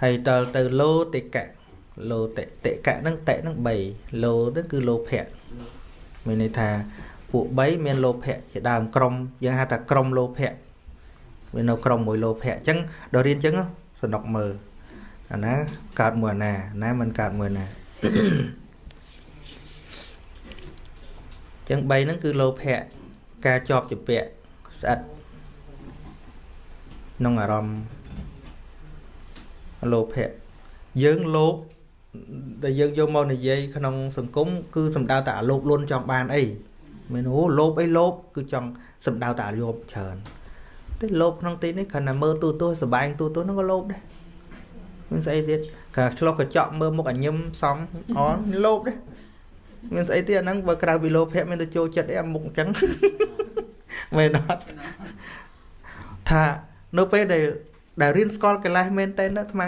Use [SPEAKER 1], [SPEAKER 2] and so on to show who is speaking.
[SPEAKER 1] ហើយតលទៅលោតិកៈលោតិតិកៈហ្នឹងតិហ្នឹង3លោហ្នឹងគឺលោភៈមានន័យថាពួក3មានលោភៈជាដើមក្រុមយើងហៅថាក្រុមលោភៈវានៅក្រុមមួយលោភៈអញ្ចឹងដល់រៀនអញ្ចឹងសនុកមើលអាណាកើតមួយអាណាណាមិនកើតមួយណាអញ្ចឹង3ហ្នឹងគឺលោភៈការជាប់ជាពាក់ស្អិតក្នុងអារម្មណ៍លោភៈយើងលោភដែលយើងយកមកនិយាយក្នុងសង្គមគឺសំដៅតែអាលោភលន់ចង់បានអីមែនអូលោភអីលោភគឺចង់សំដៅតែអាលោភច្រើនតែលោភក្នុងទីនេះគ្រាន់តែមើលទូទស្សន៍សបែងទូទស្សន៍ហ្នឹងក៏លោភដែរមានស្អីទៀតកាឆ្លោះកញ្ចក់មើលមុខអញឹមសំអនលោភដែរមានស្អីទៀតអាហ្នឹងបើក្រៅពីលោភៈមានតែចូលចិត្តអីអាមុខអញ្ចឹងមែនអត់ថានៅពេលដែលរៀនស្គាល់កិលេសមែនតើអាត្មា